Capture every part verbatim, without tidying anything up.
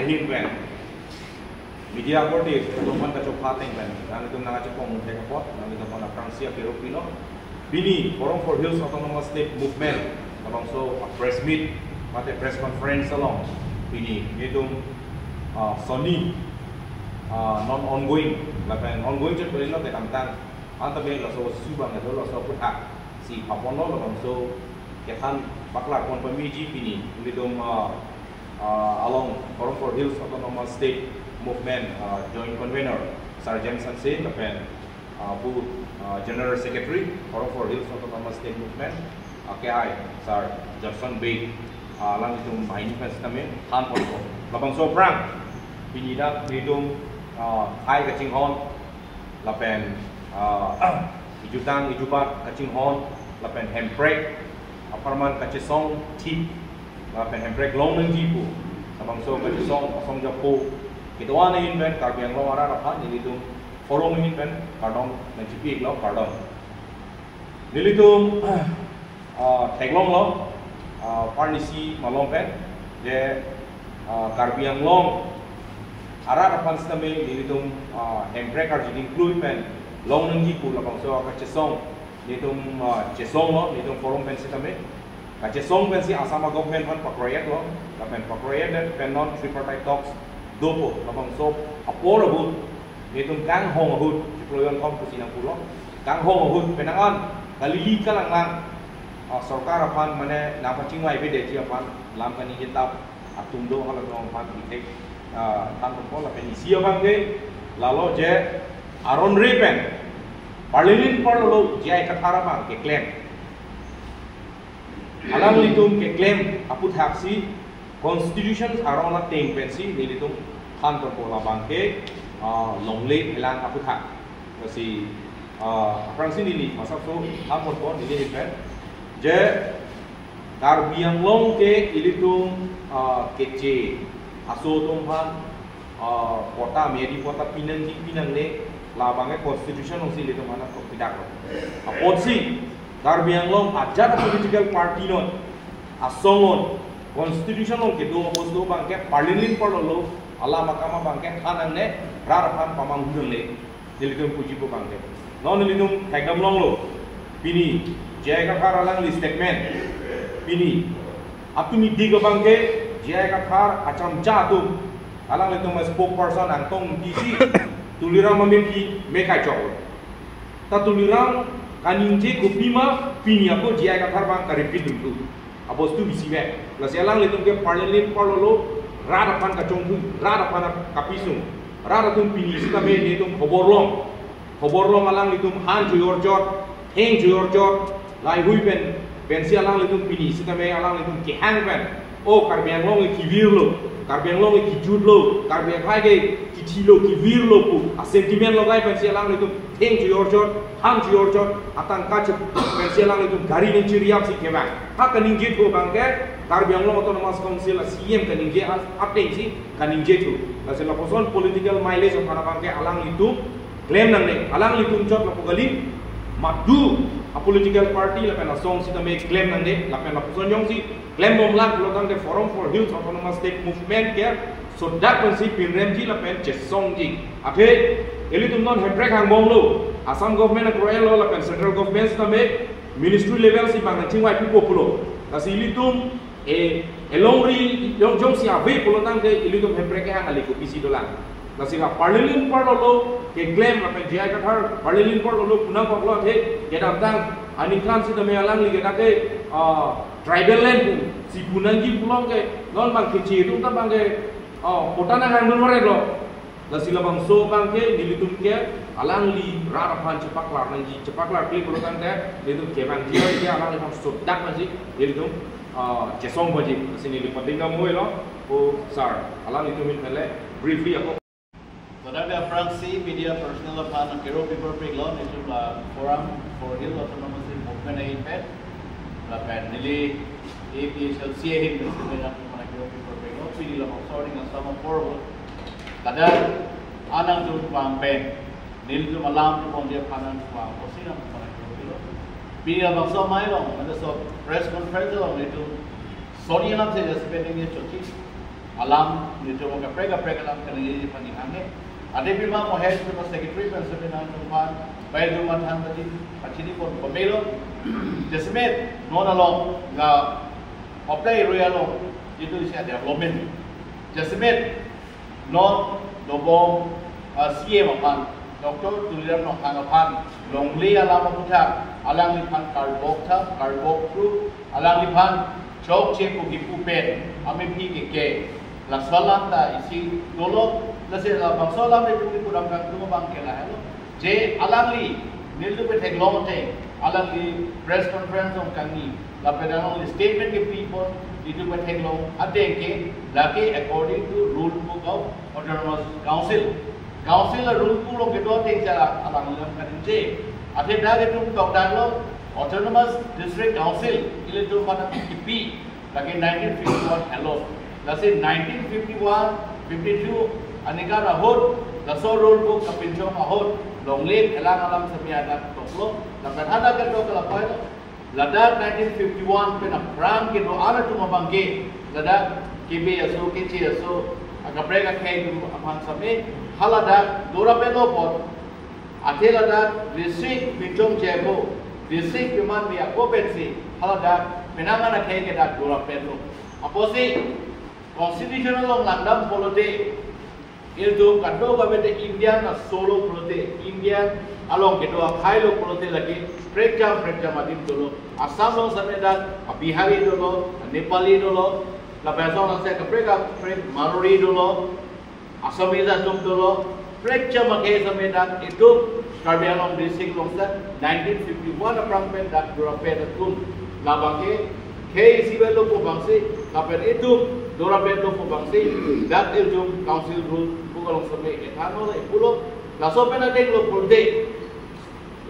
Ahin pen media korte atum aphan kachopha ateng pen nanglitum nangkachepong thek apot nanglitum aphan aphrangsi akero pilo. Pini Forum for Hills Autonomous State Movement labangso a press meet mate press conference along pini nelitum, ah, sonni, ah, non ongoing lapen ongoing chot pari lo kedamtang anta be laso su abang do laso aphuthak si paponlo labangso kethan paklar pon pameji pini nelitum, ah, ah, along Forum for Hills Autonomous State Movement, ah, Joint Convener Sir James Hanse lapen, ah, pu, ah, General Secretary Forum for Hills Autonomous State Movement, ah, K I Sir Johnson Bey, ah, alanglitum banghini pen sitame than ponpo. Labangso aphrang pini dak nelitum, ah, thai kachinghon lapen, ah, ijutang ijubat kachinghon lapen hemprek apharman kachesong thip lapen hemprek long nangji pu labangso kachesong asong japo kedo-an ahin pen Karbi Anglong arat aphan nelitum forum ahin pen kardom nangchipi-iklo, kardom. Nelitum, ah, theklonglo, ah, parnisi malom pen je, ah, Karbi Anglong arat aphan sitame nelitum, ah, hemprek arjuding klui pen long nangji pu labangso kachesong nelitum, ah, chesonglo, nelitum forum pen sitame kachesong pensi Assam government aphan pakroyeklo, lapen pakroyek pen non tripartite talks dopo, labangso apor ahut nelitum kanghong ahut chiklo jonthom pusi nangpulo, kanghong ahut penang an kalili kalanglang, ah, sorkar aphan mane nangpachingvai avedetji aphan lam kaningje tap atum do, halatum aphan ithek, ah, than ponpo. Lapen isi abang ke lalo je aron re pen Parliament parlo lo J I Kathar abang keklem, alanglitum keklem aphuthaksi constitution aron ateng pensi nelitum than ponpo, labang ke, ah, longle helang aputhak. Lasi, ah, aphrangsi neli masapso than ponpo neli ahin pen je Karbi Anglong ke ilitum, ah, keche aso atum aphan, ah, patta, miyadi patta pinangji pinangne, labang ke constitution alongsi ilitum aphan nangtok pidaklo. Apotsi Karbi Anglong ajat a political party non, asong non, constitution along kedo abosto abang ke Parliament parlo lo, alam akam abang ke than nangne, rat aphan pamanghu nangne, nelitum puji pu abang ke. Non nelitum thekdam longlo. Pini J I Kathar alangli statement, pini atumi dik abang ke J I Kathar achamcha atum, alanglitum spokesperson Angtong Engti si Tuliram Amethi me kaichok. Ta Tuliram kaningje kopima pini ako J I Kathar abang ka-repeat dun tu. Abostu bisi vek. Lasi alanglitum ke Parliament parlo lo, rat aphan kachongthu, rat aphan kapisung. Rat atum pini sitame nelitum khobor long. Khobor long alanglitum han chojor chot, theng chojor chot, laheihui pen, pensi alanglitum pini sitame alanglitum kehang pen, o Karbi Anglong ke kevir lo, Karbi Anglong ke kejut lo, Karbi akhai ke kethi lo, kevir lo pu a sentiment logai pensi alanglitum theng chojor chot, han chojor chot, atangka chot pensi alanglitum gari nangchiriap si kevang. Ha kaningje thu abang ke Karbi Anglong Autonomous Council a C E M kaningje a-, atengsi kaningje thu. Lasi lapuson political mileage aphan abang ke alanglitum klem nangne, alanglitum chot lapu kali, madu a political party lapen asong sitame klem nangne, lapen lapuson jongsi klembom lang pulo tangte Forum for Hills Autonomous State Movement ke sodak pensi pinremji lapen chesongji. Athe ilitum non hemprek hangbomlo, Assam government akroyeklo lapen central government sitame ministry level si bang nangchingvai pipo pulo. Lasi ilitum e, elongri jong, jongsi ave pulo tangte ilitum hemprek kehang ali kopisi dolang. Lasi la Parliament parlo lo keklem lapen J I Kathar Parliament parlo lo punangkoklo athe kedamtang aningkan sitame alangli ke dak ke, ah, tribal land pu si pu nangji pu along ke non bang keche atum ta bang ke, ah, patta nanghang dun varetlo. Lasi labangso abang ke nelitum ke alangli rat aphan chepaklar nangji, chepaklar klik pulo tangte nelitum kevangji ke alangliphan sodak nangji, nelitum, ah, chesong ponji. Lasi neli pating dam hoi lo, o sir, alanglitum ahin pen le briefly ako. Sodak aphrangsi media personnel aphan akero paper pik lo, nelitum la Forum for Hill Autonomous Movement ahin pen, lapen neli A P H L C ahin pen si nelitum aphan akero paper pik lo, pini labangso aning asam apor lo. Kadang anang atum vang pen, nelitum alam tu pon dia panan vang, kosi nang panan tu pilo. Pini labangso amei along, mane so press conference along nelitum sonni alam si spending ye chotji. Alam, nelitum kaprek kaprek alam kaningje aphan nihang he. Ante pima mo head to secretary pen seminar tum aphan, bai tum aphan tadi, pachini pon pamelo. Jasemet, non along, la, apply royal along, itu isi development. Jasemet, non dobom, ah, C M aphan, Doctor Tuliram Ronghang aphan, longle alam aputhak, alangliphan karbok tha, karbok kru, alangliphan chokche pu kipu pen, amephi keke, laso alam ta isi dolo, lasi labangso alam nelitum kipu dam kangtung abang ke lahelo. Je alangli, nelitum ketheklong ateng, alangli press conference along kangni, lapen alangli statement kepi pon, nelitum ketheklong ateng ke, lake according to rule book of Autonomous Council. Council a-rule book along kedo ateng si alang, alangli alam kaningje. Athe dak itum tokdaklo, Autonomous District Council, ilitum aphan kipi, lake nineteen fifty-one helo. Lasi nineteen fifty-one, fifty-two, aningkan ahut, laso rule book kapinchong ahut, longle phelang alam semi adak toklo, lapen hadak ketok ke lapu helo. Ladak nineteen fifty-one pen aphrang kedo-an atum abang ke, ladak kebe aso, keche aso, akaprek akhei atum aphan semi, haladak do rapetlo apot, athe ladak district pinchong chebo, district piman mi ako pensi, haladak penang an akhei ke dak do rapetlo. Apotsi, constitution along langdam pulote, ilitum kadokave te Indian aso lo pulote, Indian along kedo akhei lo pulote lake, prekjam prekjam adim dolo. Assam along semi dak, a Bihari dolo, a Nepali dolo, lapen asong nangse kaprek kaprek Marwari dolo, Assamese atum dolo, prekjam akhei semi dak itum Karbi Anglong district along sa nineteen fifty-one aphrang pen dak do rapet atum. Labang ke khei isi avelo pu abangsi, lapen itum do rapetlo pu abangsi, dak ilitum council rule book along semi ethanol ipulo, laso pen adeng lo pulote,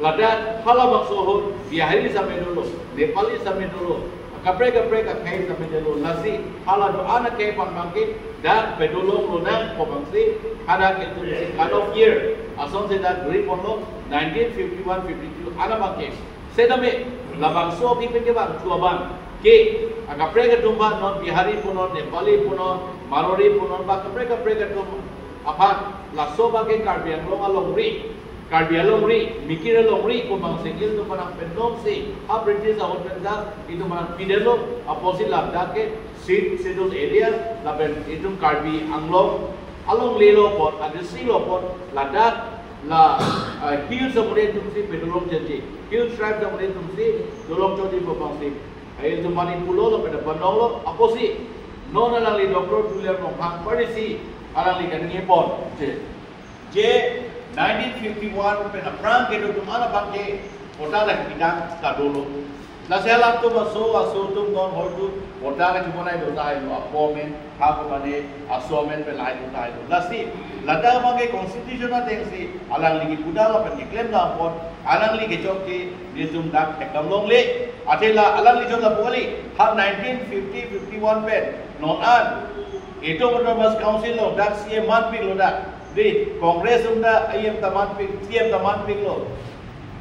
ladak halabangso ahut Bihari semi dolo, Nepali semi dolo, kaprek kaprek akhei semi dolo, lasi hala do-an akhei aphan abang ke dak pedolong lonang pu abangsi, hadak itum si cut off year asonsi dak ri ponlo, nineteen fifty-one fifty-two an abang ke. Setame labangso aphi pen kevang thu abang ke, akaprek atum aphan, non Bihari punon, Nepali punon, Marwari punon, ba kaprek kaprek atum aphan, laso abang ke Karbi Anglong alongri, Karbi alongri, mikir alongri pu abangsi ilitum aphan nangpenomsi, ha British ahut pen dak itum aphan nangpidetlo, apotsi ladak ke Sixth Schedule area, lapen itum Karbi Anglong alongle lo apot, a district lo apot, ladak la, ah, hills amonit atum si pedolong chotji, hill tribes amonit atum si dolong chotji pu abangsi, ah, itum mani pulo lapen panonglo, apotsi non alangli Doctor Tuliram Ronghang parisi alangli kaningje pon je, je nineteen fifty-one pen aphrang kedo atum an abang ke patta dak bidang ta dolo. Lasi alangtum aso, aso atum non hor atum patta kachebonai do tahai lo, apo amen, ha ko mane aso amen pen lahai do tahai lo. Lasi ladak abang ke constitution atengsi alangli kipu dam lapen keklem dam apot, alangli kechok ke nelitum dak ekdam longle. Athe la alangli chot lapu kali, ha nineteen fifty fifty-one pen non an itum Autonomous Council lo, dak C M manpiklo dak. Dei, Congress atum ta E M ta manpik, C M ta manpiklo.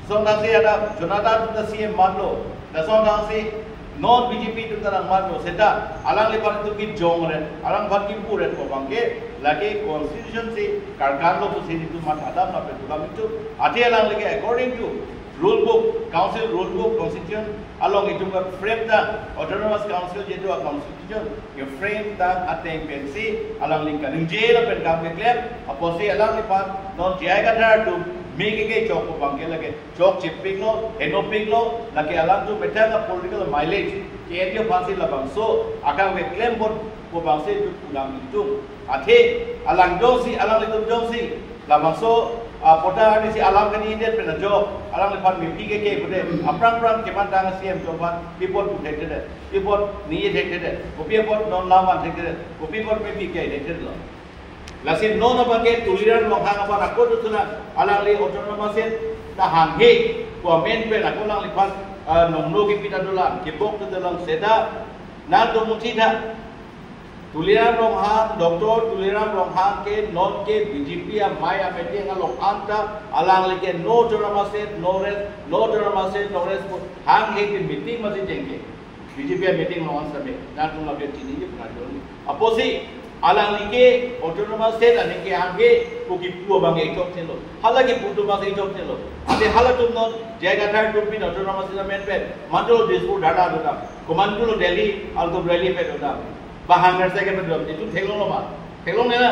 Song tangsi ada Jonathan atum ta C M manlo. Lason tangsi non B J P atum ta nangmanlo. Seta alangliphan itum kijong ret, alangliphan kipu ret pu abang ke, lake constitution si karkan lo pusi itum matha dam lapen program itum. Athe alangli ke according to rule book, council rule book, constitution along itum ke-frame ta, Autonomous Council jetu a-constitution ke-frame ta ateng pensi alangli kaningje lapen kam keklem, apotsi alangliphan non J I Kathar atum mi keke chok pu abang ke lake chokchepiklo, henopiklo, lake alangtum methang a-political mileage ke-enji aphansi labangso akam keklem pon pu abangsi itum pulang itum. Athe alang jongsi, alanglitum jongsi labangso, ah, patta arnisi alam kaningjedet pen ajok, alangliphan mephi keke pute, aphrang phrang keman tang C M atum aphan pi apot pu thekthedet, pi apot ningje thekthedet, kopi apot non lam van thekthedet, kopi apot mephi ke thekthedetlo. Lasi non abang ke Tuliram Ronghang aphan ako duthulang, alangli Autonomous State ta hanghe pu amen pen ako alangliphan, ah, nongno kipi ta dolang, kebok ta dolang, seta nangtum muthi tha. Tuliram Ronghang, Doctor Tuliram Ronghang ke non ke B J P amei a-meeting along anta alangli ke no Autonomous State, no rest, no Autonomous State, no rest pu hanghe ke meeting masi jengke. B J P a-meeting along an sami, nangtum lake chiniji pran jong. Apotsi Alangli ke autonomous state aning kehang ke pu kipu abang ke chokchelo. Hala kipu atum abang ke chokchelo. Ante halatum non J I Kathar atum pin autonomous state amen pen mantulo Dispur dharna dodam. Ko mantulo Delhi alto rally pen dodam. Bahang ngersa ke pen dodam. Itum theklonglo ma? Theklongle na.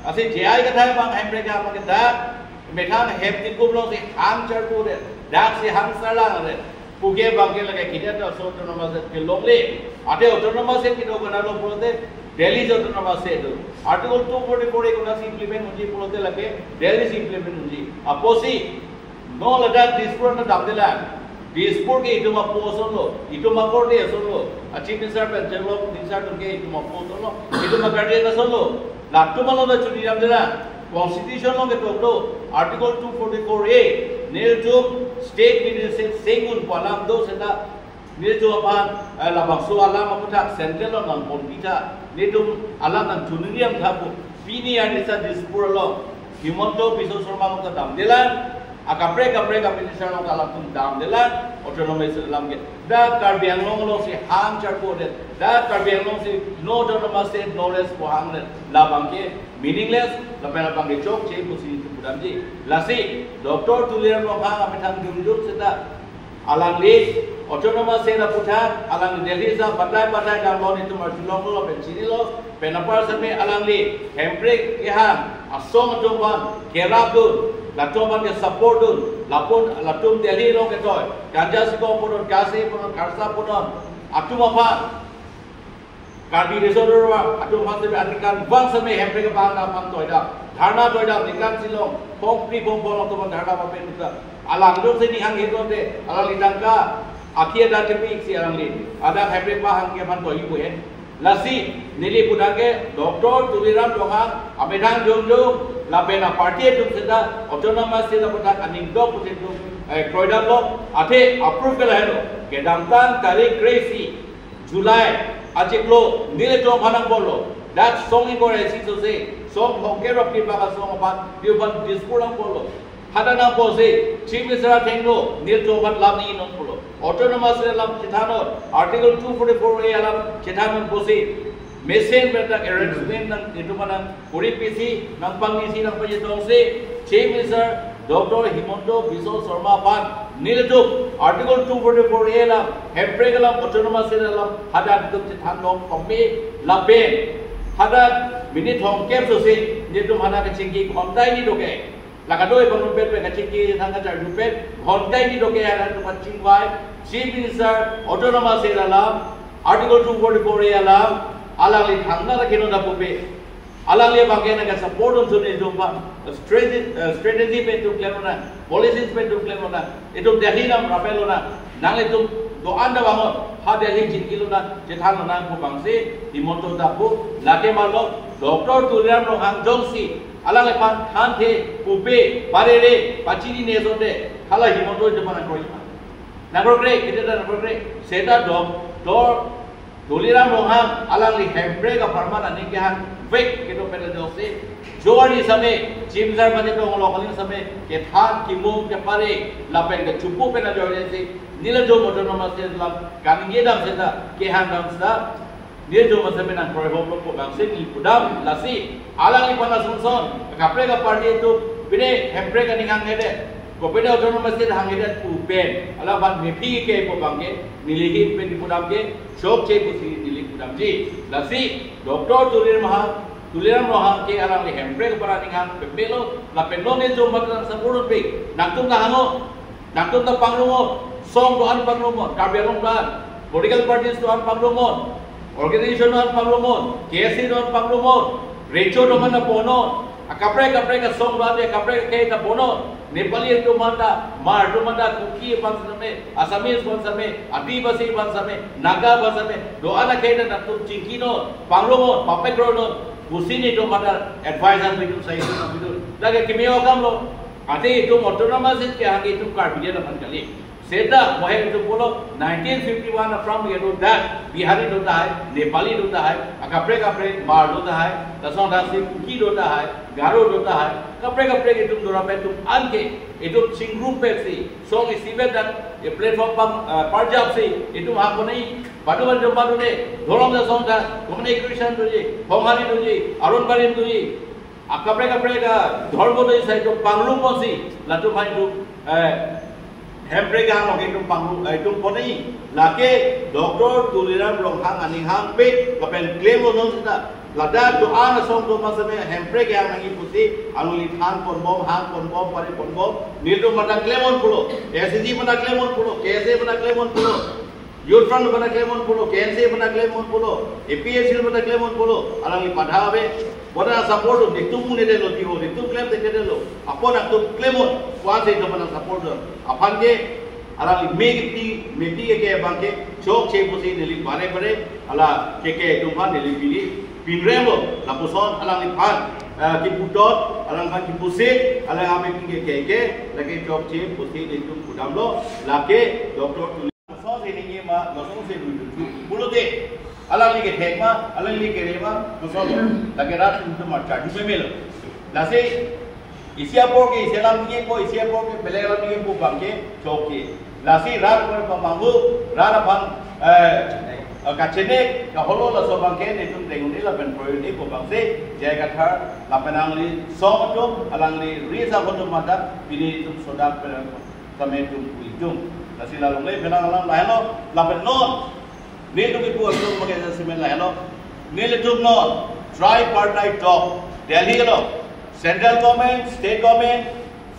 Lasi J I Kathar abang Hemprek abang ke dak methang hep ti kublong si hang charpu de. Dak si hang sarlang de. Puke abang ke lake kini ata so autonomous state kelongle. Ante autonomous state kedo konatlo pulote Delhi si autonomous state do. Article two forty-four A konatsi implement unji pulote lake Delhi si implement unji. Apotsi non ladak Dispur na damdelang. Dispur ke itum a post lo, itum a court asonlo. A Chief Minister pen Chief Minister atum ke itum a post lo, itum a guardian asonlo. Latum along ta chuni damdelang. Constitution along ketok do, Article two forty-four A, nelitum state minister sing un pu alam do seta, nelitum aphan, eh, labangso alam aputhak central along nangpon pitha, nelitum alam nangchunri damtha pu, pini anisa Dispur along, Himanta Biswa Sarma along ta damdelang, akaprek kaprek a minister along ta latum damdelang, autonomous alam ke. Dak Karbi Anglong along si hang charpu de, dak Karbi Anglong si no autonomous state, no rest pu hang de, labang ke meaningless, lapen labang ke chokche pusi itum pudamji. Lasi, Doctor Tuliram Ronghang amethang jumjum seta, alangli autonomous state aputhak, alangli Delhi sa batai batai damlo, itum arjulonglo pen chinilo, pen apar same alangli Hemprek kehang asong atum aphan kerap dun, latum aphan ke support dun, lapen latum Delhi along ketoi, ganja sikong pudun, kasi pudun, karsa pudun, atum aphan Karbi Riso Dorbar atum aphan seme aningkan vang seme Hemprek abang aphan toidam, dharna toidam, ningkan silong, pongkri pongpong atum aphan dharna papen uta. Alangtum si ning hang hidonte, alangli tangka, akhi ada kepik si alangli, ada Hemprek abang ke aphan toi ibu hen. Lasi, neli pudam ke, Doctor Tuliram Ronghang, amethang jumjum, lapen a party atum seta, autonomous state aputhak aning dok pusi itum, eh, kroidamlo, athe approve ke lahelo, kedamtang tarik kre-isi, July, achiklo, nelitum aphan nangponlo. Dak song ingkoi ra isi sose, song thomkep ra phli bak asong aphan, nelitum aphan Dispur nangponlo. Hadak nangponsi, Chief Minister athengno, nelitum aphan lam ni non pulo. Autonomous alam chethannon, Article two forty-four A alam chethannon pusi. Mesen pen dak arrangement nang, nelitum aphan nang, kuri pisi, nangpangnisi, nangpachetongsi, Chief Minister Doctor Himanta Biswa Sarma aphan, nelitum, Article two forty-four A alam, Hemprek alam, autonomous state alam, hadak nelitum chethan long kami, lapen, hadak minute thomkep sose, nelitum hadak kachingki ghonta hini doke. La kadoi abang pet pen kachingki thang kacharju pen, ghonta hini doke hadak nelitum kachingvai, Chief Minister, autonomous state alam, Article two forty-four A alam, alangli thangta ta keno ta pupe. Alangli abang ke nang ke support un suni itum aphan, strategy, eh, strategy pen itum klemlonang, policies pen itum klemlonang, itum Delhi nang rapel lonang, nanglitum do-an ta vangon, ha Delhi chingki lonang, chethan lonang pu abangsi, Himanta ta pu, lake malo, Doctor Tuliram Ronghang jongsi, alangliphan thanthe, pupe, parere, pachinine asonte, hala Himanta itum aphan nangkroi. Nangkroi, kita ta nangkroi, seta Doctor Tuliram Ronghang alangli Hemprek apharman aning kehang vek kedo pen ajoksi. Jowar ni same, Chief Minister mane tong lo kaling same, kethan kimung kepare, lapen kechupu pen ajoksi. Nelitum autonomous state alam, kaningje dam seta, kehang dam seta. Nelitum same nangkroi hoplo pu abangsi neli pudam, lasi. Alangliphan asonson, kaprek a party atum, pine Hemprek aning hanghedet. Kopine autonomous state hanghedet pu pen, alaphan mephi ke pu abang ke, neli hin pen pudam ke, chokche pusi neli pudamji. Lasi, Doctor Tuliram Ronghang, Tuliram Ronghang ke alangli Hemprek aphan aning hang pepelo, lapen non nelitum aphan nang support unpe, nangtum ta hangnon, nangtum ta pangrumnon, song do-an pangrumnon, Karbi Anglong do-an, political parties do-an pangrumnon, organization do-an pangrumnon, K S A do-an pangrumnon, recho do-an ta ponnon, akaprek kaprek asong do-an, akaprek ke ta ponnon. Nepali atum aphan ta, Hmar atum aphan ta, Kuki aphan same, Assamese aphan same, Adivasi aphan same, Naga aphan same, do-an akhei ta nangtum chingkinon, pangrumnon, papekronon, pusi nelitum aphan ta advice an bidun, suggestion an bidun. Lake kimi akam lo, ante itum autonomous state kehang itum Karbi dia aphan kali. Seta mohe itum pulo nineteen fifty-one aphrang ke do dak Bihari do tahai, Nepali do tahai, akaprek kaprek Hmar do tahai, lason thasi Kuki do tahai, Garo do tahai, kaprek kaprek itum do ra pen itum anke itum chingrum pet si song isi pen dak e platform pang, eh, parjap si itum haponi badu badu badu ne dhorom da song da komne Christian doji, Honghari doji, Aron Barim doji, akaprek kaprek ka dhormo doji sai itum pangrum ponsi latum hai itum, eh, Hemprek kehang along itum pangrum, eh, itum poni, lake Doctor Tuliram Ronghang aning hangpet lapen klemlo non seta. Ladak do-an asong do masame Hemprek kehang nangji pusi alangli than ponbom, hang ponbom, pari ponbom, nelitum mata klemnon pulo, S H G mata klemnon pulo, K S A mata klemnon pulo, Youth Front mata klemnon pulo, K N C mata klemnon pulo, A P H L mata klemnon pulo, alangli padha ave. Bona support do, netum mune de lo diho, netum klem de de lo. Apot atum klemnon, kuan se do mana support do. Aphan ke alangli mepi, mepi ke ke abang ke chokche pusi neli bare bare, ala ke ke itum aphan neli pini pinrem lo, lapuson alangliphan, eh, kiputot, alangphan kipusit, alang amepi ke ke ke, lake chokche pusi netum pudamlo, lake Doctor Tuli. Lason si ningje ma, lason si ningje tu, pulote, alangli kethek ma, alangli kere ma, lason lo, lake rat itum mar charju pemelo. Lasi, isi apor ke isi alam ningjepo, isi apor ke beleg alam ningjepo abang ke chokche. Lasi rat apor pamanghu, rat aphan, eh, eh, kachenek, kaholo laso abang ke netum denguni lapen proyoni pu abang si, J I Kathar, lapen alangli song atum, alangli ri asong atum mata, pini itum sodak pen tame itum pu itum. Lasi la longle phenang alam lahenlo, lapen non nelitum kipu atum mage semen lahenlo. Nelitum non tripartite talk Delhi along, Central Government, State Government,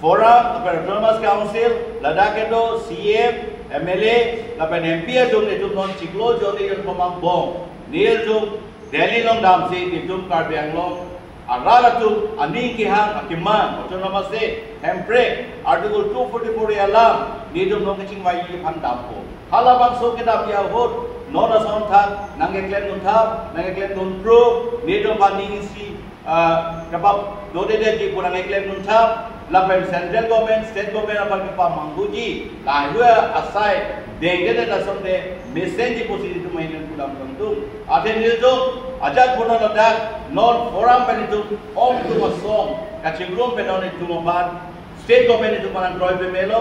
Forum, Autonomous Council, ladak kedo C E M, M L A, lapen M P atum nelitum non chiklo jodi yon pamangbom. Nelitum Delhi along damsi nelitum Karbi Anglong arat atum aning kehang akemang, Autonomous State, Hemprek, Article two forty-four A alam, nelitum non kachingvai aphan dampo. Halabangso kedam ahut, non ason thak, nangkeklem nunthap, nangkeklem nunpro, nelitum aphan ning isi, ah, kebap dodede ji pu nangkeklem nunthap, lapen Central Government, State Government aphan kepamanghuji, lahai asai dengdede lason de mesenji pusi nelitum main pudam kangtung. Athe nelitum ajat puno ladak non Forum pen itum ongdung asong kachingrum pen non itum aphan State Government itum aphan nangkroi pemelo,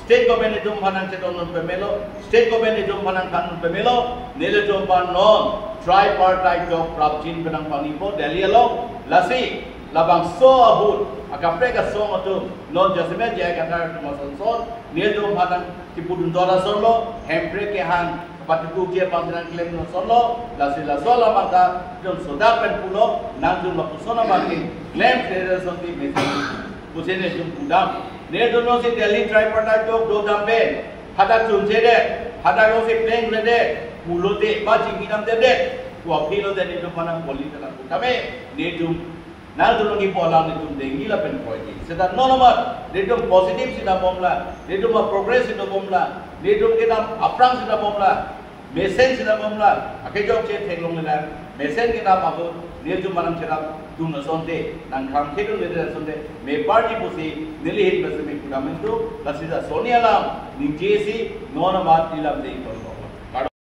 State Government itum aphan nangchedondun pemelo, State Government itum aphan nangthandun pemelo, nelitum aphan non tripartite talk prapjin pen nangpangnipo Delhi along. Lasi labangso ahut akaprek asong atum non jasemet J I Kathar atum asonson nelitum aphan nangkipudun dor asonlo, Hemprek kehang patuku ke abang nangklem asonlo, lasi laso alam abang ta itum sodak pen pulo, nangtum lapuson abang ke klem klem asonsi mesen pusi nelitum pudam. Nelitum non si Delhi tripartite talk dodam pen, hadak chunchedet, hadak along si plengledet, pulote ba chingki damdedet, pu aphi lo de nelitum aphan nangpoli ta nangpu tame, nelitum nangtum nangkipu alam nelitum dengji lapen kroiji. Seta non amat, nelitum positive si dambomla, nelitum a-progress si dambomla, nelitum kedam aphrang si dambomla, mesen si dambomla, akejok che theklonglelang, mesen kedam ahut, nelitum aphan nangcherapdun asonte, nangkhang thedunledunde asonte, me party pusi, neli hin besi me pudam itu, lasi ta soni alam, ningjesi, non amat ilam de iton.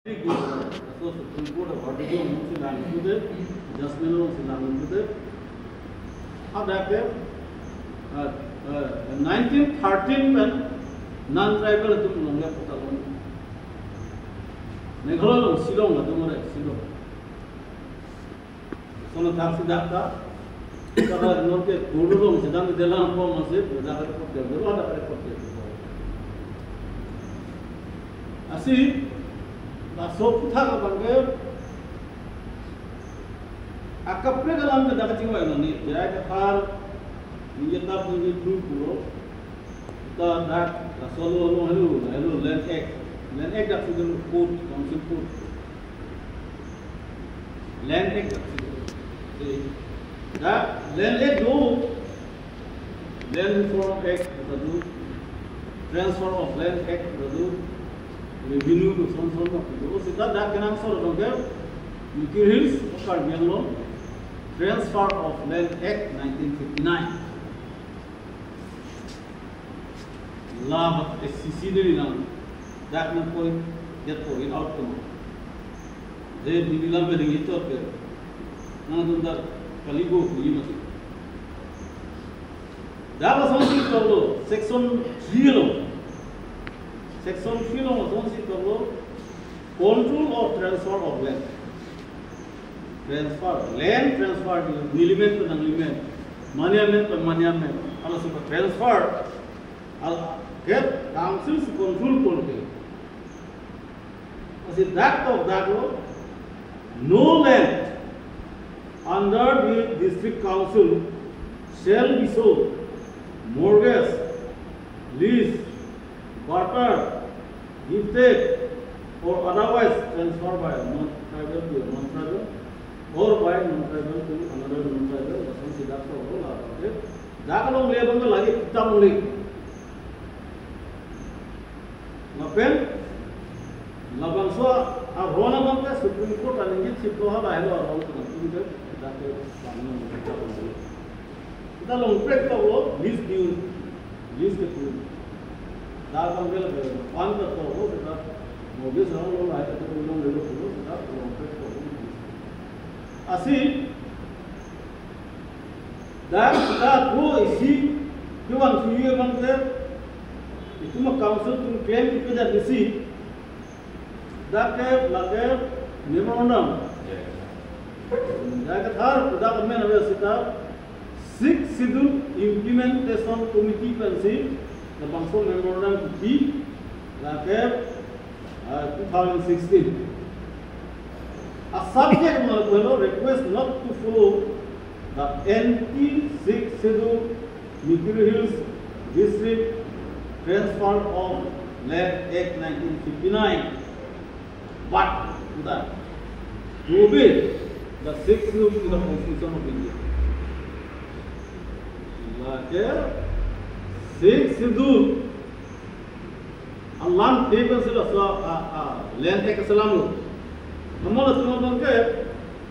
Very good. So Supreme Court of Article along si lang itu de, judgment along si lang itu de. Hadak ke, uh, uh, nineteen thirteen pen non-tribal atum along le kota along. Meghalaya along, Shillong atum re, Shillong. Sono thang si dak ta. Kada non ke Kuru along sedang di dalam form masih, dak report dia, dak report dia. Lasi, laso aphuthak abang ke, akaprek alam ke dak kachingvai lo ni, J I Kathar, ningje tap ningje pru puro, ta dak, laso lo lo helo, helo Land Act, Land Act dak sudah court, council court. Land Act. Dak Land Act do, Land Reform Act do, Transfer of Land Act do, Revenue do, son son do. Seta dak kenangsot abang ke, Mikir Hills, Karbi Anglong, Transfer of Land Act nineteen fifty-nine. La S C C de nang. Dak nangpoi, dak poi in out kama. Je neli lam beding hitot ke. Nangtum dak kalibo kuli mati. Dak lasonsi toklo, section three along. Section three along lasonsi toklo, control or transfer of land. Transfer, land transfer, neli men pen nangli men, mane amen pen mane amen, halaso transfer, al, ke council si control korte. Lasi dak tok dak lo, no land under the district council shall be sold, mortgage, lease, barter, gifted, or otherwise transferred by non-tribal to a non-tribal, or by non-tribal to another non-tribal, lasonsi dak tok lo, la dak along le abang lagi kita along le. Lapen labangso aron abang ke Supreme Court aning chiplo, halahelo aron ke nangtum ke dak ke bang nang kita along le. Kita longprek toklo, lease due, lease ke due. Dak abang ke lagi pan ke toklo, kita mortgage along lo, lahai ke along lo, kita longprek toklo. Lasi dak kita ko isi kevang suye abang ke, itum a-council atum claim kepadet isi, dak ke lake memorandum. Dak ke thar, dak amen ave seta Sixth Schedule Implementation Committee pensi labangso memorandum kipi, lake, ah, two thousand sixteen. A-subject mane pulo, request not to follow the anti-Sixth Schedule Mikir Hills District Transfer of Land Act nineteen fifty-nine. But that to obey the Sixth Schedule to the Constitution of India. Lake Sixth Schedule alam table sila so, ah, ah, Land Act alam lo. Namun laso abang ke,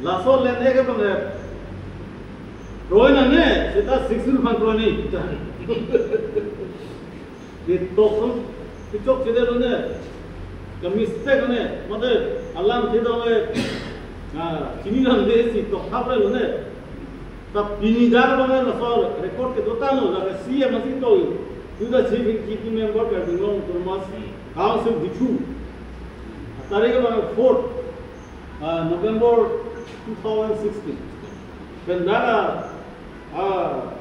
laso Land Act abang ke, kroi nang ne, seta Sixth Schedule abang kroi ni. Di tok sum, di chok chede lo ne. Ka mistake ne, mate alam thedong le, ah, chini nang de si tok thap le lo ne. Ta pini dak abang laso record kedo tanglo, la C M asi to, to the Chief Executive Member Karbi Anglong Autonomous Council Diphu. Tarik abang fourth, ah, November two thousand sixteen. Pen dak, ah,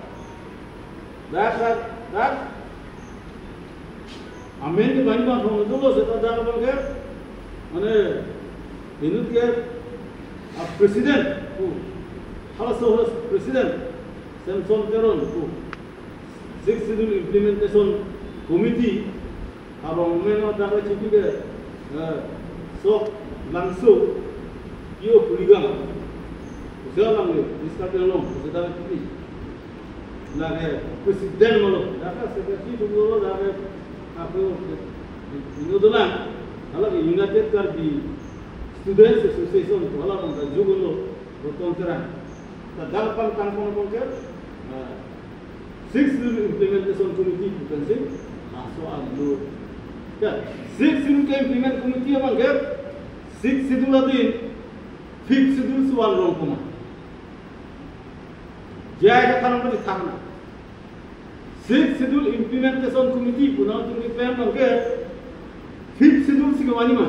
dak, dak, dak. Amen ke banyak banyak dolo, seta dak abang ke, mane, inut ke, ah, president pu, halaso, halaso president Samson Teron pu, Sixth Schedule Implementation Committee arong amen dak chipi ke, eh, Sok Langso, P O Kurigang, usia lang le, Mister Teron, usia dak chipi. Lake president malo, lake secretary dolo, lake ako ino dolang, lake United Karbi Students Association, hala bangta jugulo, Roton Terang. Ta dak pangtang pon pon ke, ah, Sixth Schedule Implementation Committee pu pensi, laso alo. Ya, Sixth Schedule ke implement committee abang ke, Sixth Schedule adin, Fifth Schedule si van rong koma. J I Kathar nangpachethang na. Sixth Schedule Implementation Committee pu nangtum keklem abang ke Fifth Schedule si kevan ma,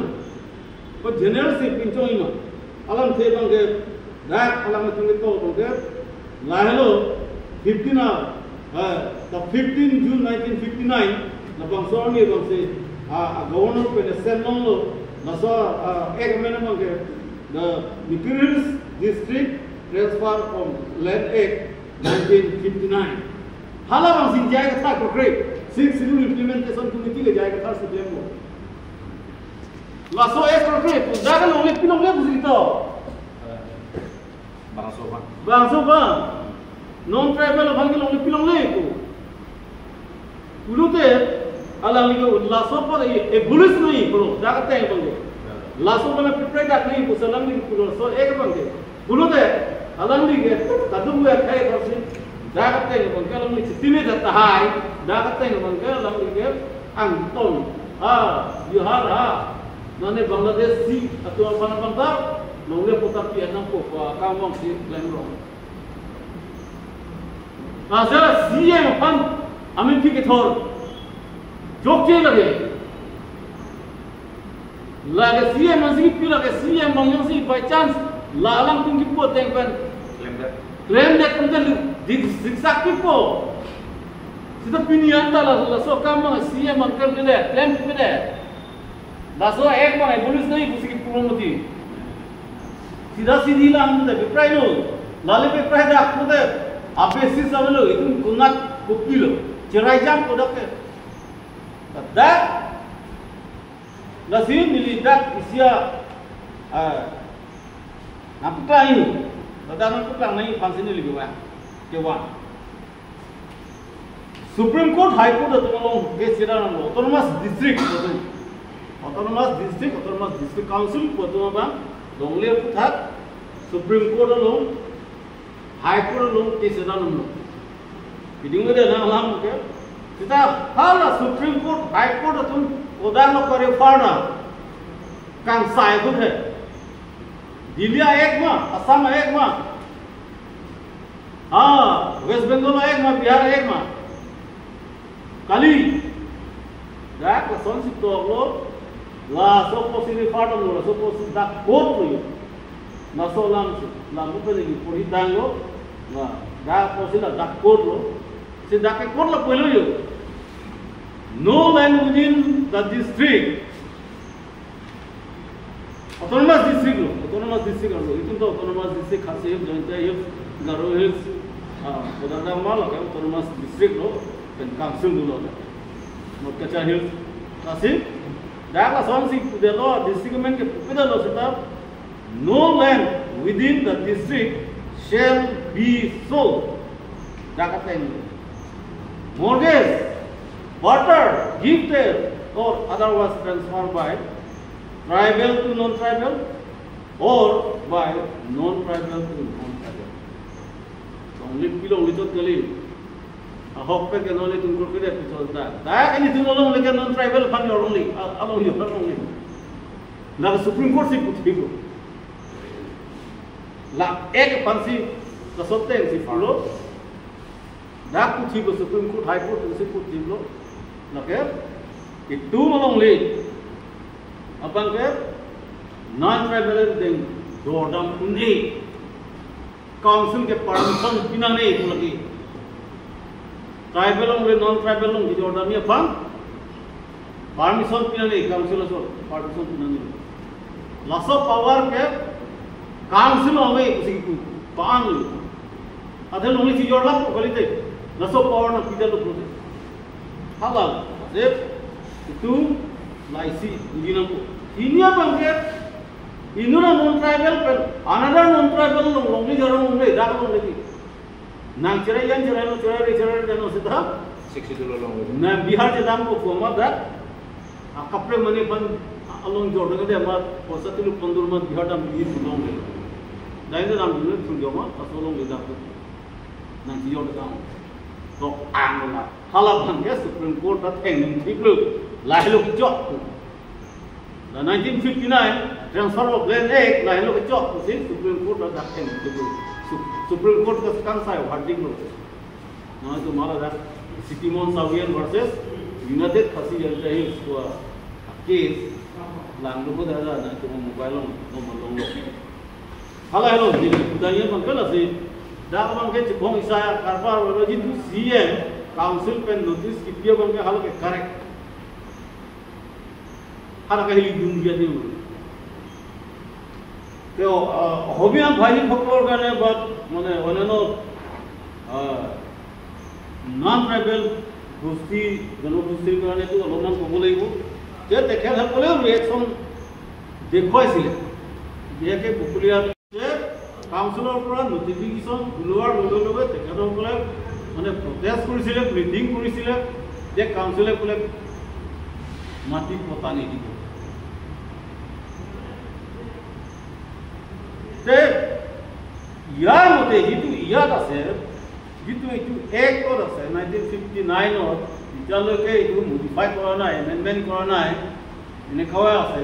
ko general si pinchong ma. Alamthe abang ke, dak alam nangtum ketok abang ke, lahelo fifteen a, eh, the fifteen June nineteen fifty-nine, labangso arni abang si, ah, ah, Governor pen send longlo, laso, ah, act amen abang ke, the Mikir Hills District Transfer of Land Act nineteen fifty-nine. Hala abang si J I Kathar krokre, Sixth Schedule Implementation Committee ke J I Kathar si klem lo. Laso act krokre, pu dak alongle pilongle pusi to. Bangso abang. Bangso abang. Non-tribal abang ke longle pilongle pu. Pulote, alangli ke laso apot abolish noi pulo, dak ateng abang ke. Laso abang prepared dak noi pu si alangli pulo, laso act abang ke. Pulote, alangli ke, kadung ya kai korsi, dak ateng abang ke, alangli chitime dak tahai, dak ateng abang ke, alangli ke, angton. Ha, Bihar ha, nane Bangladeshi atum aphan abang ta longle pota pi-et nangpo pu akam abang si klem rong. Asa C M aphan amin pi kethor. Jokche lake. Lake C M ansi pi lake C M abang jongsi by chance la alangtum kipu ateng pen klem det. Klem det pen kan dik siksak pipo. Sita pini anta la, laso akam abang C M abang klem det, klem pipe det. Laso ek abang police nai pusi kipu mati. Sida sidi lang te beprai lo. Lale beprai dak te. Abe si sa lo itum kunat kopi lo. Cherai jam kodak ke. Dak. Lasi neli dak isi a, ah, nangpaklang. Dak nangpaklang nangji aphansi neli kevan. Kevan. Supreme Court, High Court atum along case chedam lo, Autonomous District atum. Autonomous District, Autonomous District Council atum abang longle aphuthak Supreme Court along, High Court along case chedam lo. Keding mede nang alam ke. Sita hala Supreme Court, High Court atum kodak lo kare farna kangsai atum he. Delhi a-ek ma, Assam a-ek ma. Ha, West Bengal a-ek ma, Bihar a-ek ma. Kali. Dak lasonsi toklo, laso apotsi refer damlo, laso apotsi dak court lo. Laso alamsi, lam upen ini puri tanglo, la, dak apotsi la dak court lo. Si dak ke court lo pulo yo. No land within the district. Autonomous district lo, autonomous district lo, itum to autonomous district, Khasi Hills, Jaintia Hills, Garo Hills, ah, kodak dang ma lo, autonomous district lo, pen council dolo. North Cachar Hills, Khasi, dak lasonsi pudetlo, district amen ke pudetlo seta, no land within the district shall be sold. Dak ateng. Mortgage, barter, gifted, or otherwise transferred by tribal to non-tribal, or by non-tribal to non-tribal. Longle pi longle chot kali. Ahok pen ke longle itum kro kede pi chot ta. Dak ilitum longle ke non-tribal aphan jor longle. A, along jor longle. La Supreme Court si puthilo. La ek aphansi, la sote si pulo. Dak puthilo Supreme Court, High Court si puthilo. Lake itum alongle abang ke non-tribal deng jordam un-e. Council ke permission pinangne pu lagi. Tribal along le non-tribal along kejordamji aphan permission pinangne, council aso permission pinangne. Laso power ke council along ave pusi kipu, pa-an lo. Athe longle si jorlap kalite. Laso power nangpidetlo pulote. Hala, je itum laisi ujinam ko. Ini abang ke, inut non-tribal pen another non-tribal along longle jorong longle, dak longle di. Nang cherai jan cherai lo, cherai re cherai re jan lo seta. Sixth Schedule along. Nang Bihar chedam ko format dak. Akaprek mane aphan along jordam ke dia ma poisa tilu pondur ma Bihar dam di longle. Dai dam di thun joma, laso longle dak. Nang jor dam. Tok ang la. Hala abang ke Supreme Court ta thengthiplo. Lahelo kechok. La nineteen fifty-nine Transfer of Land Act lahelo kechok pusi Supreme Court ta dak thengthiplo. Su-, Supreme Court ta kangsai verdict lo. Nangtum mala dak Sitimon Sawian versus United Khasi Jaintia Hills pu a case langdunlo da da nangtum mobile along, no malong lo. Hala helo, di budaya abang ke lasi, dak abang ke chibong isa karbar wala jitu C M, council pen notice kipi abang ke hala ke correct. Hala ke hili dun dia ni. Te, uh, hobi ang bhai সকলৰ কাৰণে বা মানে অন্যান্য, uh, non tribal গোষ্ঠী, জনগোষ্ঠীৰ কাৰণে তো অলপমান ক'ব লাগিব যে তেখেতসকলেও ৰিয়েকশ্যন দেখুৱাইছিলে। বিশেষকৈ বকুলীয়া যে কাউন্সিলৰ পৰা নটিফিকেশ্যন ওলোৱাৰ লগে লগে তেখেতসকলে মানে প্ৰটেষ্ট কৰিছিলে, মিটিং কৰিছিলে যে কাউন্সিলে বোলে মাটি পট্টা নিদিব। তে ইয়াৰ মতে যিটো ইয়াত আছে, যিটো এইটো এক্টত আছে, নাইনটিন ফিফটি নাইনত, এতিয়ালৈকে এইটো মডিফাই কৰা নাই, এমেণ্ডমেণ্ট কৰা নাই, এনেকুৱাই আছে।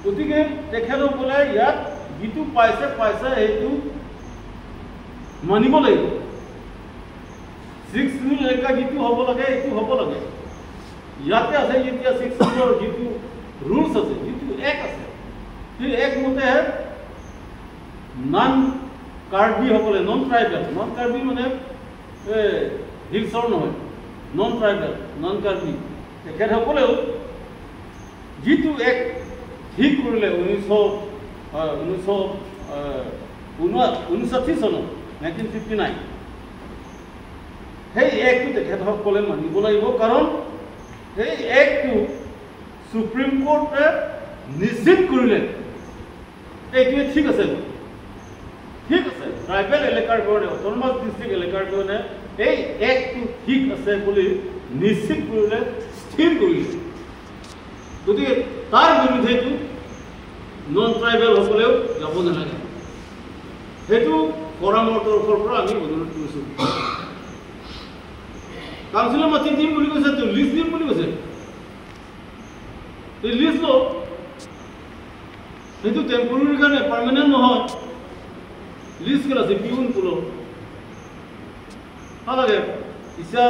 গতিকে তেখেতসকলে ইয়াত যিটো পাইছে, পাইছে, সেইটো মানিব লাগিব। ছিক্স চিডিউল এলেকা যিটো হ'ব লাগে, এইটো হ'ব লাগে। ইয়াতে আছে, যেতিয়া ছিক্স চিডিউলৰ যিটো ৰুলছ আছে, যিটো এক্ট আছে, সেই এক্ট মতেহে নন কাৰ্বিসকলে, নন ট্ৰাইবেল, নন কাৰ্বি মানে, এ, হিলছৰ নহয়, নন ট্ৰাইবেল, নন কাৰ্বি, তেখেতসকলেও যিটো এক্ট ঠিক কৰিলে ঊনৈছশ, আহ, ঊনৈছশ, আহ, ঊনা-, ঊনষাঠি চনত, নাইনটিন ফিফটি নাইন, সেই এক্টটো তেখেতসকলে মানিব লাগিব, কাৰণ সেই এক্টটো ছুপ্ৰিম কোৰ্টে নিশ্চিত কৰিলে এইটোৱে ঠিক আছে। ঠিক আছে, ট্ৰাইবেল এলেকাৰ কাৰণে, অট'নমাছ ডিষ্ট্ৰিক্ট এলেকাৰ কাৰণে এই এক্টটো ঠিক আছে বুলি নিশ্চিত কৰিলে, স্থিৰ কৰিলে। গতিকে তাৰ বিৰুদ্ধেতো নন ট্ৰাইবেলসকলেও যাব নালাগে। সেইটো ফৰামৰ তৰফৰ পৰা আমি অনুৰোধ কৰিছোঁ। কাউন্সিলৰ মাটি দিম বুলি কৈছে, তো লিজ দিম বুলি কৈছে। তো লিজ লওক, সেইটো টেম্পৰেৰী কাৰণে, পাৰ্মানেণ্ট নহয়। লিজ কেলা আছে, পিউন পুলো। Halake, isa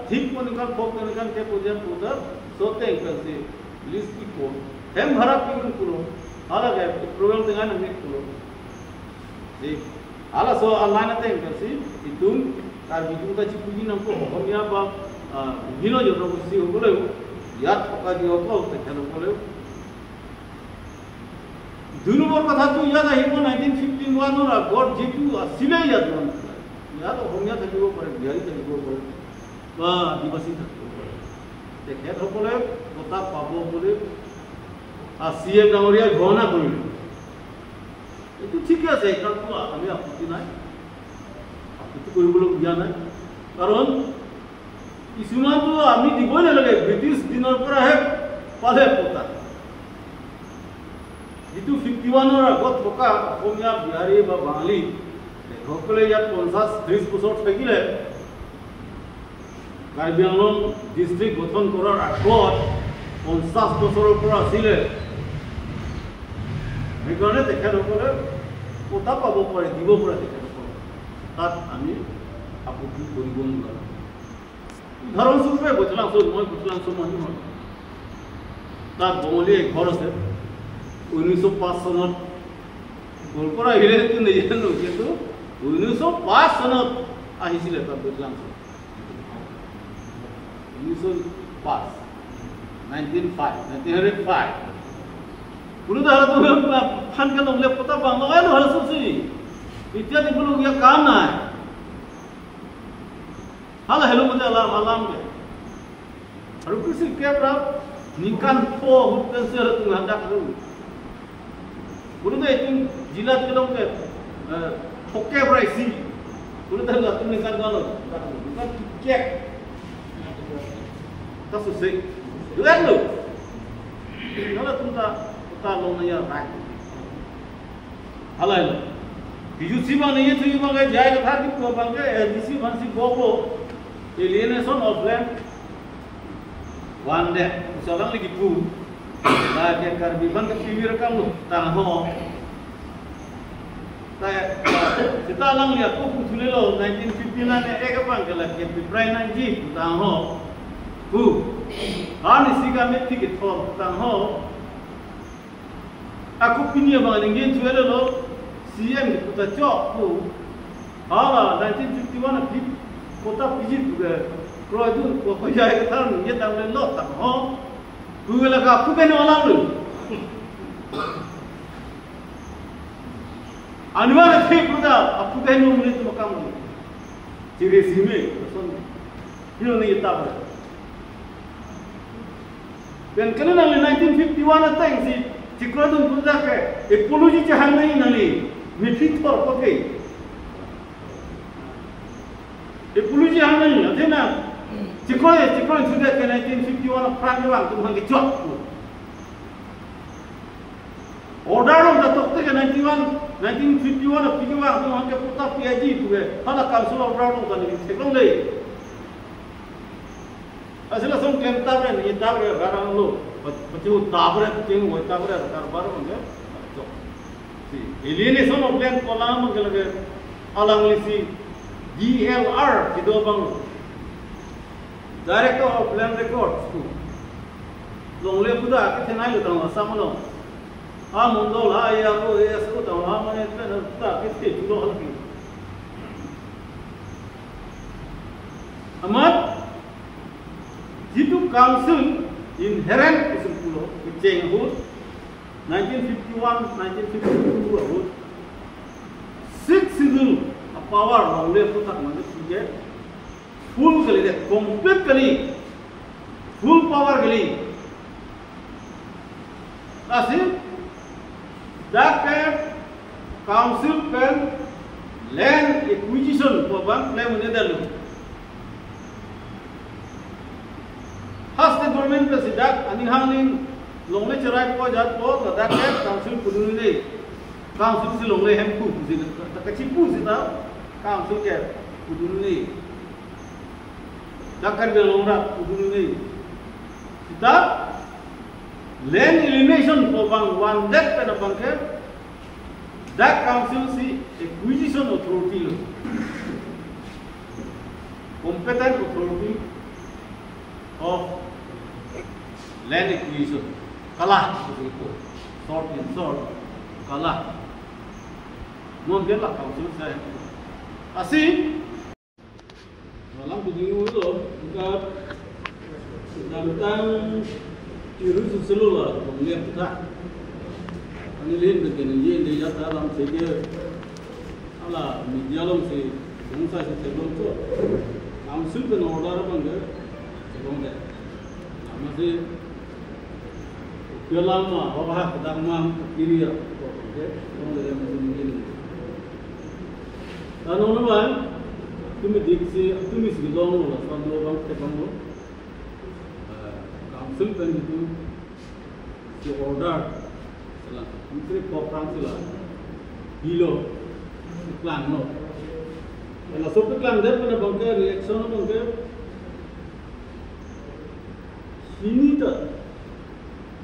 thik pon kan, pok kan, kan ke puja puta, so teng kan si, list pi ko, hem bhara pi ko pulo. Halake, program teng an amit pulo. Si, hala so align teng kan si, itum, Karbi itum ta chipuji nangpo, Ohomia ba, ah, hino jo rong si ho bole, yat paka di ho ko, te kan ho bole. দুই নম্বৰ কথাটো ইয়াত আহিব, nineteen fifty ওৱানৰ আগত যিটো আছিলে ইয়াত মন, ইয়াত অসমীয়া থাকিব পাৰে, বিহাৰী থাকিব পাৰে বা আদিবাসী থাকিব পাৰে, তেখেতসকলে বঁটা পাব বুলি, আ, চি এম ডাঙৰীয়াই ঘোষণা কৰিলে। এইটো ঠিকে আছে, এইটো আমি আপত্তি নাই, আপত্তি কৰিবলগীয়া নাই। কাৰণ কিছুমানতো আমি দিবই নালাগে, ব্ৰিটিছ দিনৰ পৰাহে পালে পটা। যিটো ফিফটি ওৱানৰ আগত থকা অসমীয়া, বিহাৰী বা বাঙালী, তেখেতসকলে ইয়াত পঞ্চাছ, ত্ৰিশ বছৰ থাকিলে, কাৰ্বি আংলং ডিষ্ট্ৰিক্ট গঠন কৰাৰ আগত পঞ্চাছ বছৰৰ পৰা আছিলে। সেইকাৰণে তেখেতসকলে পটা পাব পাৰে, দিব পাৰে তেখেতসকলক। তাত আমি আপত্তি কৰিব নোৱাৰোঁ। উদাহৰণস্বৰূপে বৈঠালাংশ, মই বৈঠালাংশ মানুহ হয়। তাত বঙালী এঘৰ আছে। ঊনৈছশ পাঁচ চনত, ক'ৰ পৰা আহিলে সেইটো নাজানো, কিন্তু ঊনৈছশ পাঁচ চনত আহিছিলে তাত বৈঠালাংশ। ঊনৈছশ পাঁচ, nineteen five, nineteen hundred five. কোনো ধৰণৰ ফান কে লগে পটা বাং লগাই লো, হাল চুচি। এতিয়া দিবলগীয়া কাম নাই। Hala helo mate alam, alam ke. Aru kisi ke pra nikan po hut kan se tung hadak ru. Bulu de itum jilat ke dong ke, eh, poke brai si. Bulu de la tum nikan galo. Nikan kek. Ta suse. Duet lo. Nala tum ta, ta long na ya rai. Halai lo. P U C abang ni itu abang ke jai kethar di ko abang ke L D C abang si bok lo. Alienation of land. One day. Usalang lagi pu. Lapen Karbi abang ke piwi rekam lo. Tang ho. Ta, seta alang liya ko pu thule lo nineteen fifty-nine ek abang ke lapen piprai nangji. Tang ho. Pu. Ani si kami ticket ho. Tang ho. Ako pini abang ningje thuelo lo, C M ke puta chok pu. Hala nineteen fifty-one aphi kota piji pu ke, kroi dun ko ko jai ke than ningje tang le lo tang ho. Pu la ka pu ke no lang lu. Anwar the puta, apu ke no muli tu makam lu. Chiri sime, son. Hino ni ta ba. Pen kene nangli nineteen fifty-one ateng si, chiklo dun puta ke, apology chehang nai nangli, mithi thor ko ke. Apology hang nai, ate na, chiklo ye, chiklo sudah ke nineteen fifty-one aphrang ye bang, tum hang ke chok. Order lo ta tok te ke ninety-one, Nineteen fifty-one aphi kevang atum aphan ke patta pi aji pu ke, hala council order along ta neli theklongle. Lasi lason klem ta pen, neli ta pen barang lo. Pachehut ta pen, pachehut ta pen, ta pen, ta pen. Si, alienation of land pu alam ke lake, alanglisi D L R kedo abang, Director of Land Records pu. Longle pu ta kethenei lo tang Assam along. Ha mondol, ha A R O, A S O tang, ha mane pen ta kethe chulo halpi. Amat jitu council inherent kusum pulo, kecheng ahut, nineteen fifty-one, nineteen fifty-two ahut, Sixth Schedule a-power longle pu ta mane pu ke full kali de, complete kali, full power kali. Lasi dak ke council pen land acquisition pu abang klem un-edetlo. Ha state government pensi dak aning hangning longle cherai po jat po, ladak ke council pudun un-e. Council si longle hemphu pusi, ta kachipu sita council ke pudun un-e. Dak Karbi Anglong rat pudun un-e. Sita land alienation pu abang vandet pen abang ke dak council si acquisition authority lo. Competent authority of land acquisition. Kala, short, in short, kala. Non dia la council sa. Lasi alam piding ulo, buka damtang tiru suselo la, longle pu ta. Ani lin begini ye de ya ta lam sege, hala media along si, bung sa si theklong to. Council pen order abang ke theklong de. Amatsi Yolam ma, hawa ha kedang ma, kiri ya, oke, long le yang sini ini. Tano naman, tumi diksi, tumi si long lo, lason lo bang, te bang lo. Eh, council pen itu, si order, sila, menteri program sila, hilo, plan lo. Laso pe plan deh, pen abang ke, reaction abang ke, sini ta,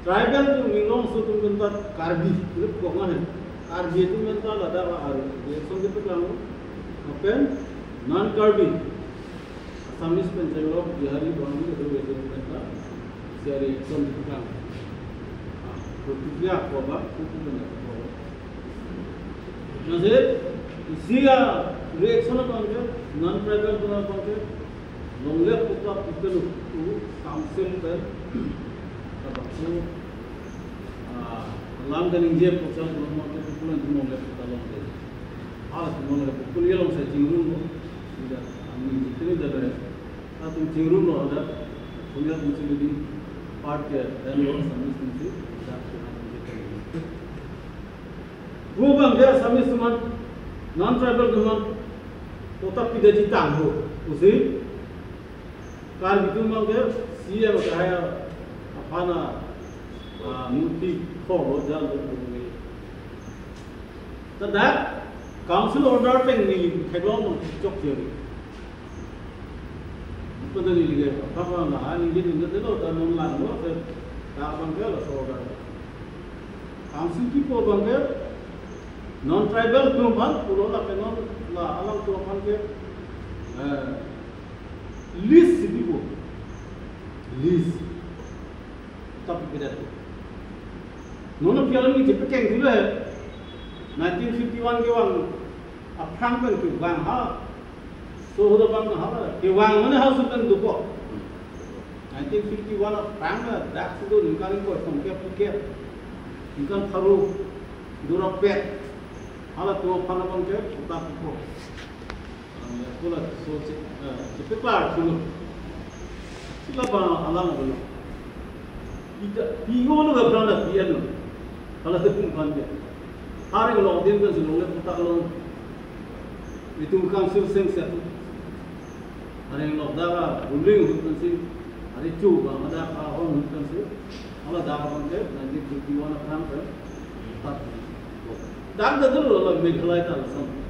tribal atum, Inglong aso atum pen ta Karbi, ini pokok mana? Karbi atum pen ta ladak la hari. Reaction kepeklang, lapen non-Karbi, Assamese pen chenglok, Bihari, Bengali, itu reaction pen ta. Isi reaction kepeklang. Ah, protikriya apa ba? Itu pen ta. Nah, jadi, isi reaction abang ke, non-tribal atum abang ke, longle patta pi-etlo pu council pen labangso, ah, alam kaningje pu council along ke pu pulang longle patta longde. Alas longle pu pulang along si chingrum lo. Tidak, kami itu tidak ada. Atum chingrum lo ada. Punya council di part ke dan lo sambil kunci. Tidak, tidak, tidak. Pu abang ke Assamese atum aphan, non-tribal atum aphan, patta pidetji tangho pusi, Karbi atum abang ke C M kahai aphan a, ah, murti khor lo jal lo pu ni. Tada council order pen neli theklong abang chok jeri. Pada neli ke, apa apa lah, neli ke neli ke lo, ta non lang lo, ta, ta abang ke laso order. Council kepu abang ke, non-tribal atum aphan, pulo la ke non, la alam atum aphan ke, eh, lease si pipo. Lease. Tapi beda tu. Non aphi alam neli chepekeng dulu he. Nineteen fifty-one kevang aphrang pen kevang ha. So, huda bang ha, kevang mane ha sudan dupo. Nineteen fifty-one aphrang na dak sudo ningkan ko songke puke. Ningkan pharo, dura pet. Hala atum aphan abang ke patta pipo. Ang ya, pula so che, eh, chepeklar chulo. Sila ba alam abang. Ita, pi-o lo ga branda pi-an lo. Hala te pung pan ke. Hari ko lo din kan si longle patta lo. Itum council seng se tu. Hari lo da ga ruling ahut kan si. Hari chu ba ma da ka hon ahut kan si. Hala da ka bang ke, nineteen fifty-one aphrang ke. Tat. Dam ta dolo, la Meghalaya ta lason.